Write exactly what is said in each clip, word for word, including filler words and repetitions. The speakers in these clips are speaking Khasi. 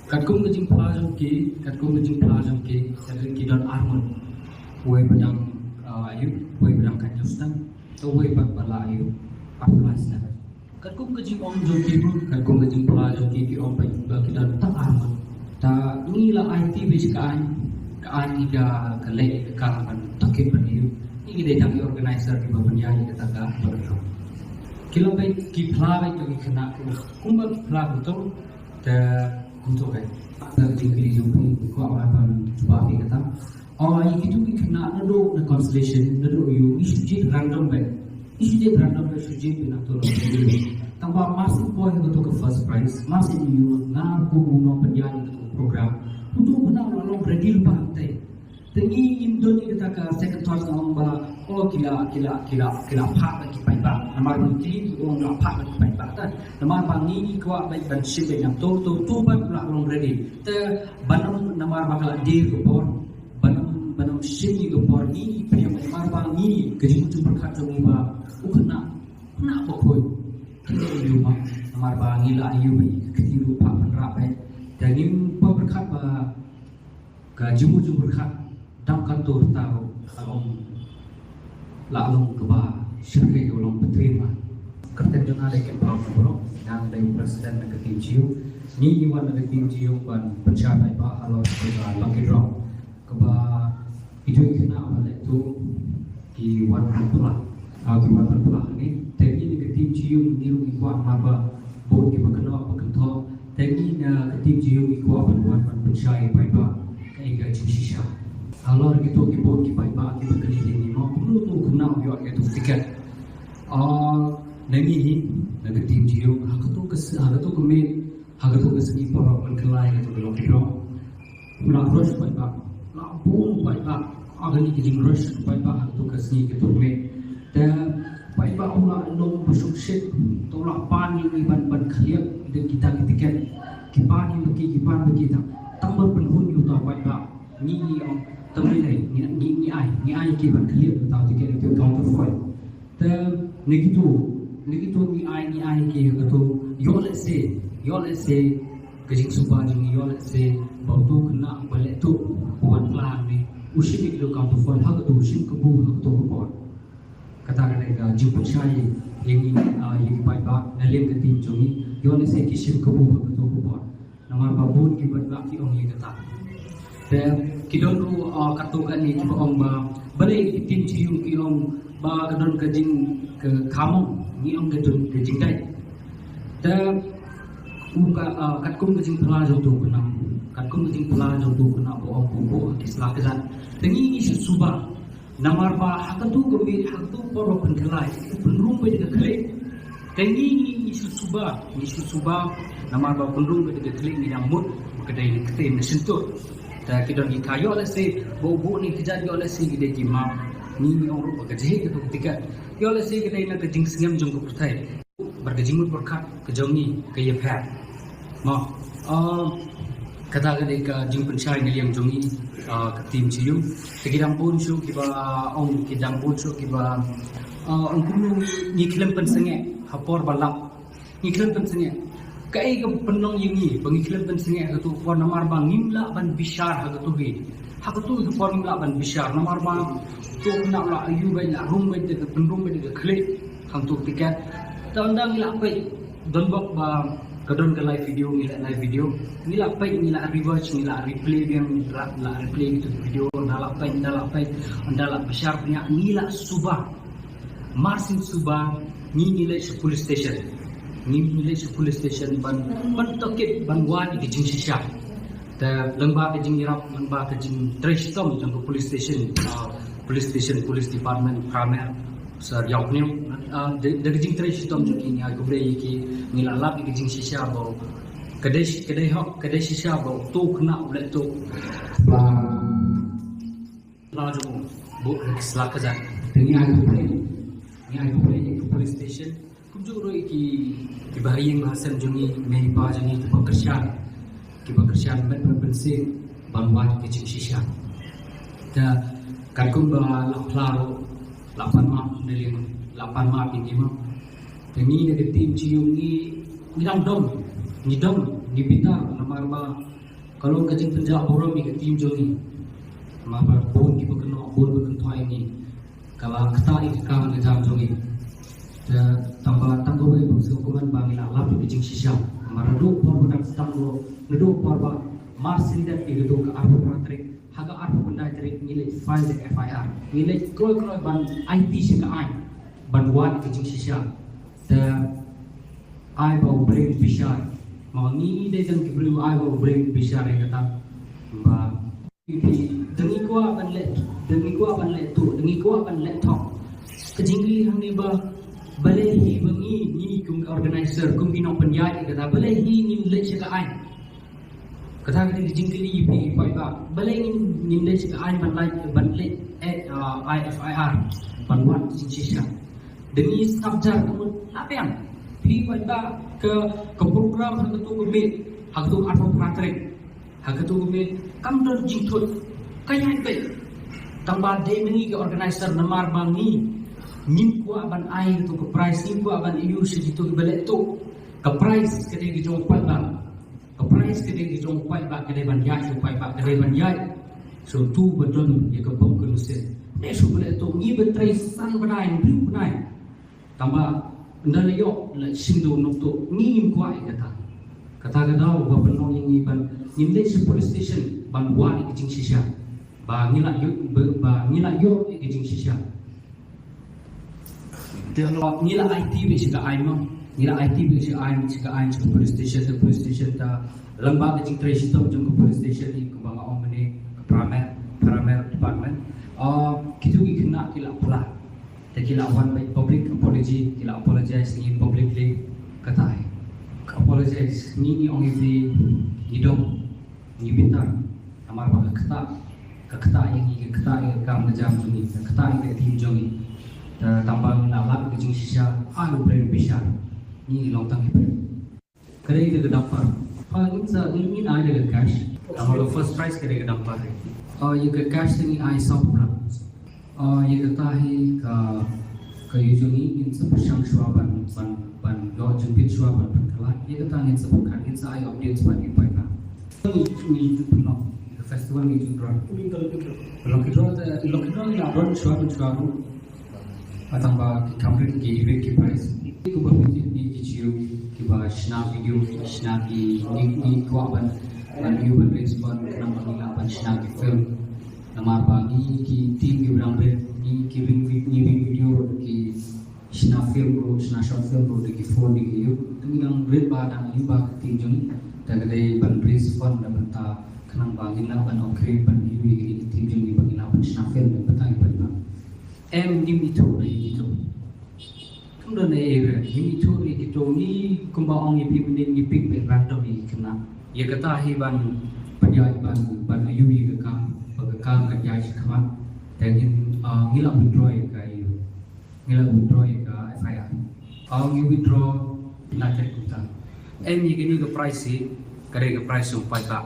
Katkum ka jingphla jong ki, katkum ka jingphla jong ki, ka dei ki don arngut. Uwei ba dang, ah, ayu, uwei ba dang khathynñiew snem, te uwei pat ba la ayu arphew lai snem. Katkum ka jingong jong ki, katkum ka jingphla jong ki, ki ong ba ki don tang arngut. Te ngi la aiti beit ka aiñ, ka aiñ ka, ka leh ka kar ban tohkit ban ayu. Ngi ki dei tang ki organizer kiba pynïaid ïa kata ka program. Ki la beit, ki phla beit ïa ki khynnah, kumba ki phla kumto, te kumto beit. Te jingkylli jong phi, kwah ban jubab ïa kata. Oh, ïa kitu ki khynnah naduh na consolation, naduh ayu, ngi shu jied random beit. Ngi shu jied random beit, shu jied beit na to. Tang ba mar syn poi ha kato ka first prize, mar syn ïoh, nga kum u nongpynïaid ïa kato ka program, uto u khynnah u la long ready lypa hangtei. Te ngi ngim don ïa kata ka second thought, nga ong ba, oh, ki la, ki la, ki la, ki la phah bad ki paidbah. Namar ba ngi kylli ki ong la phah bad ki paidbah, ta. Namar ba ngi, ngi kwah beit ban shim beit nangto, to, to bad u la long ready. Te ban ym, namar ba ka la dier ka por, ban ym, ban ym shim ïa ka por, ngi, ngi pyrshang namar ba ngi, ka jingmut jingpyrkhat jong ngi ba u khynnah, khynnah bakhuid, khynnah ayu ba, namar ba ngi la ayu beit, ka kti ruh phah pynrah beit. Te ngim pat pyrkhat ba ka jingmut jingpyrkhat dang katto rta ruh, la ong, la long kaba shyrkhei, kaba long ba trei ma. Kyrteng jong nga dei Kynphaw Shymbroh, nga dei president na ka team Jiyung. Ngi, ngi wan na ka team Jiyung ban pynshai paidbah halor ka lucky draw. Kaba ki jong ki khynnah ba leh tuh ki wan pynphla, ah, ki wan pynphla hangne. Te ngi na ka team Jiyung ngi ruh ngi kwah, namar ba bun kiba kynnoh ba kynthoh. Te ngi na ka team Jiyung ngi kwah ban wan ban pynshai paidbah kaei ka jingshisha. Halor kito ki bun ki paidbah kiba kylli ïa ngi, mo kumno uto u khynnah u ïoh ïa kato ka tiket. Ah, na ngi hi na ka team Jiyung, ha kato ka s-, ha kato ka miet, ha kato ka sngi por ban khlaiñ kato ka lucky draw, u la rush paidbah, la bun paidbah. Ah, kane ka jingrush paidbah ha kato ka sngi, kato ka miet, te paidbah u la long ba shukshit. Te u la pan ïa ngi ban, ban khlieh da kita ki tiket. Ki pan ïa ngi ba ki, ki pan ba ki, tang, tang ban pynhun ïa uta u paidbah. Ngi, ngi ong, tang lei lei, ngi, ngi, ngi ai, ngi ai ki ban khlieh da uta u tiket, uta u counterfoil. Te na kito, na kito ngi ai, ngi ai ki ha kato, ïoh lehse, ïoh lehse ka jingsuba jong ngi, ïoh lehse ba uto u khynnah ba leh tuh u wan phla hangne, u shim ïa kato counterfoil ha kato, u shim kabu ha kato ka por. Kata ka dei ka jingpynshai ïa ngi, ah, ïa ki paidbah na liang ka team jong ngi, ïoh lehse ki shim kabu ha kato ka por. Namar ba bun ki paidbah ki ong ïa kata. Te ki don ruh, ah, katto katne kiba ong ba balei ki team Jiyung ki ong ba ka don ka jing, ka khamong, ngi ong ka don ka jingdait. Te u ka, ah, katkum ka jingphla jong uto u khynnah, katkum ka jingphla jong uto u khynnah ba ong kumba ki sla kjat. Te ngi, ngi shu suba. Namar ba ha kato ka miet, ha kato ka por ba pynkylla, pynrung beit da ka khlieh. Te ngi, ngi, ngi shu suba, ngi shu suba, namar ba pynrung beit da ka khlieh, ngi dang mut ba ka dei na ka ktien na shyntur. Te ki don ki ka ïoh lehse ba u buh ne kjat, ïoh lehse ki dei ki map. Ngi, ngi ong ruh ba ka jingeh kato ka tiket, ïoh lehse ka dei na ka jingsngem jong ka pyrthei. Bad ka jingmut pyrkhat ka jong ngi ka ïapher. Mo, ah, kata ka dei ka jingpynshai na liang jong ngi, ah, ka team Jiyung. Te ki dang bun shuh kiba ong, ki dang bun shuh kiba, ah, ong kumno ngi, ngi khlem pynsangeh ha por ba lap. Ngi khlem pynsangeh. Kaei ka pynlong ïa ngi ba ngi khlem pynsangeh ha kato ka por, namar ba ngim lah ban bishar ha kato hi. Ha kato hi ka por ngim lah ban bishar, namar ba uto u khynnah u la ayu beit, la rung beit da ka, pynrung beit da ka khlieh hangto ka tiket. Te ynda ngi la peit, don bok ba ka don ka live video, ngi la live video, ngi la peit, ngi la rewatch, ngi la replay biang, ngi la, la replay kato ka video, ynda la peit, ynda la peit, ynda la bishar bniah, ngi la suba. Mar syn suba ngi, ngi leit sha police station. Ngi, ngi leit sha police station ban, ban tohkit, ban wad ïa ka jingshisha. Te lyngba ka jingïarap, lyngba ka jingtrei shitom jong ka police station, ah, police station, police department, Phramer, Sir Ïawkñiaw, ah, da, da ka jingtrei shitom jong ki, ngi ai khublei ïa ki, ngi la lap ïa ka jingshisha ba ka dei, ka dei hok, ka dei shisha ba uto u khynnah u leh tuh. Ba la jong u buh ha ki sla kjat. Te ngi ai khublei, ngi ai khublei ïa ka police station. Kumjuh ruh ïa ki, kiba ha ïing ha sem jong ngi, mei pa jong ngi kiba kyrshan, kiba kyrshan met bad mynsiem ban wad ka jingshisha. Te katkum ba la phla ruh, la pan map na liang, la pan map ïa ngi mo. Te ngi na ka team Jiyung ngi, ngi dang dom, ngi dom, ngi bitar namar ba Ka long ka jingpynjah burom ïa ka team jong ngi. Namar ba bun kiba kynnoh, bun ba kynthoh ïa ngi. Ka la ktah ïa ka kam ka jam jong ngi. Te tang ba tang kawei ba sngewkmen ba ngi la lap ïa ka jingshisha. Namar naduh por ba dang sdang ruh, naduh por ba mar syn dep ïa ka dei ka arphew phra tarik, ha ka arphew khyndai tarik ngi leit file da F I R. Ngi leit kloi kloi ban aiti sha ka aiñ, ban wad ïa ka jingshisha. Te ai ba U Blei un bishar. Ma ngi dei tang ki briew, ai ba U Blei un bishar ïa kata. Ba da ngi kwah ban leh, da ngi kwah ban leh tuh, da ngi kwah ban leh thok. Ka jingkylli hangne ba balei hi ba ngi, ngi kum organizer, kum ki nongpynïaid ïa kata, balei hi ngim leit sha ka aiñ? Kata ka dei ka jingkylli ïa phi paidbah. Balei ngin, ngin leit sha ka aiñ ban leit, ban leit, eh, ah, I F I R, ban wad jingshisha? Da ngi sngap jar ka mut, la biang. Phi paidbah, ka, ka program ha katu ka miet, ha katu ka arphew phra tarik, ha katu ka miet kam don jingthut. Ka ïaid beit. Tang ba dei ma ngi ki organizer namar ba ngi, ngim kwah ban ai katu ka prize, ngim kwah ban ïoh sha kitu kiba leh tuh. Ka prize ka dei ka jong u paidbah. Ka prize ka dei ka jong u paidbah, ka dei ban ïaid sha u paidbah, ka dei ban ïaid sha utu ba don ïa ka bym ka mynsiem. Leh sha u ba leh tuh, ngi ba trei san bnai, hynriew bnai. Tang ba ynda la ïoh la shim da u nongtuh, ngi ngim kwah ïa kata. Kata ka daw ba pynlong ïa ngi ban ngin leit sha police station ban wad ïa ka jingshisha. Ba ngi la ïoh, ba, ba ngi la ïoh ïa ka jingshisha. Te ngi la aiti beit sha ka aiñ mo. Ngi la aiti beit sha ka aiñ, sha ka aiñ, sha ka police station, sha ka police station ta lem bad ka jingtrei shitom jong ka police station, ïa kaba nga ong mynne ka paramil, paramil department. Ah, kitu ki khynnah ki la phla. Te ki la wan bad public apology, ki la apologize ngi publicly. Kata hi. Ka apologize ngi, ngi ong ïa phi, ngi dong, ngi bitar. Namar ba ka ktah, ka ktah ïa ngi, ka ktah ïa ka kam ka jam jong ngi, ka ktah ïa ka team jong ngi. Te tang ba ngi la lap ka jingshisha, ai U Blei un bishar. Ngi long tang ki briew. Ka dei ka dumper. Pha ngin sa, ngin, ngin ai da ka cash. Namar ka first prize ka dei ka dumper. Ah, ïa ka cash te ngin ai saw phew phra. Ah, ïa kata hi ka, ka ïa jong ngi, ngin sa pyrshang shuwa ban, ban, ban ïoh jingbit shuwa ban pynkylla. Ïa kata ngin sa pyrkhat, ngin sa ai updates bad ïa u paidbah. Ngi, ngi ju pynlong, ïa ka festival ngi ju draw. Lucky draw, eh, lucky draw ngi la run shuwa ban shuwa ruh. Tang ba ki kam rit ki rit ki prize. Ki kumba phi tip ngi ki jiw kiba shna video, shna ki, ngi, ngi kwah ban, ban ïoh ban raise fund, khnang ba ngi lah ban shna ki film. Namar ba ngi ki team kiba dang rit, ngi ki ring vi-, ngi ring video, ki shna film ruh, shna short film ruh da ki phone da ki ïoh. Te ngi dang rit ba dang ïoh ba ka team jong ngi. Te ka dei ban raise fund na bynta khnang ba ngin lah ban upgrade ban ïoh ïa ki team jong ngi ba ngin lah ban shna film na bynta ki paidbah. Em, ngim ithuh, ngim ithuh. Kam don ei ei ruh, ngim ithuh ïa kito, ngi kumba ong ïa phi mynnin ngi pick beit random ïa ki khynnah. Ïa kata hi ban pynïaid ban, ban ïoh ïa ka kam, ba ka kam kan ïaid shakhmat. Te ngin, ah, ngi la withdraw ïa ka ïa, ngi la withdraw ïa ka F I R. Ah, ngi withdraw na te kumta. Em, ïa kane ka prize hi, ka dei ka prize jong u paidbah.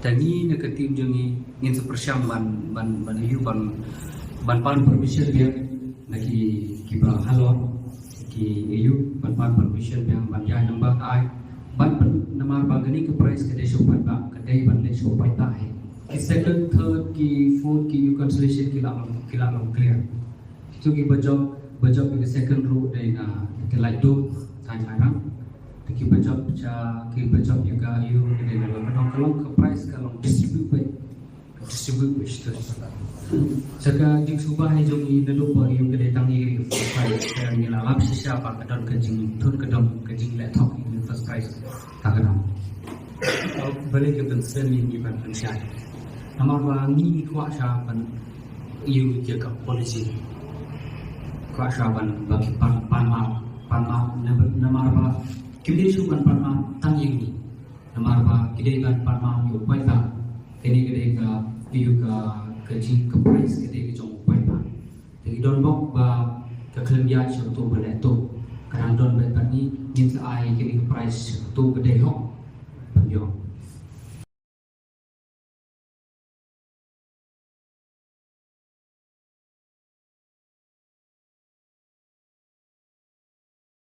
Te ngi na ka team jong ngi ngin sa pyrshang ban, ban, ban ïoh ban, ban pan permission biang na ki, kiba halor, ki ïoh ban pan permission biang ban ïaid nang ba ka ai. Ban pyn-, namar ba kane ka prize ka dei sha u paidbah, ka dei ban leit sha u paidbah hi. Ki second, third, ki fourth, ki ïoh consolation ki la long, ki la long clear. Kitu kiba jop, ba jop ïa ka second ruh dei na Tlaitu, Thaiñ Mairang. Te kiba jop sha, kiba jop ïa ka ïoh ka dei na Lawkadong, ka long ka prize ka long distribute beit. Ka distribute beit sha ka. Sa ka jingsuba hi jong ngi naduh ba ïoh ka dei tang ïa ka first prize. Ka ngi la lap shisha ba ka don ka jingthut ka don ka jingleh thok ïa ka first prize. Ka ka don. Balei ka pynsem ïa ngi ban pynshai? Namar ba ngi kwah sha ban ïoh ïa ka policy. Kwah sha ban ba ki pan, pan map, pan map, namar, namar ba kim dei shuh ban pan map tang ïa ngi. Namar ba ki dei ban pan map ïa u paidbah. Kane ka dei ka, ïa ka, ka jing ka prize ka dei ka jong u paidbah. Te ngi don bok ba ka khlem ïaid sha uto ba leh tuh. Ka dang don beit bad ngi, ngin sa ai kane ka prize sha uto ba dei hok.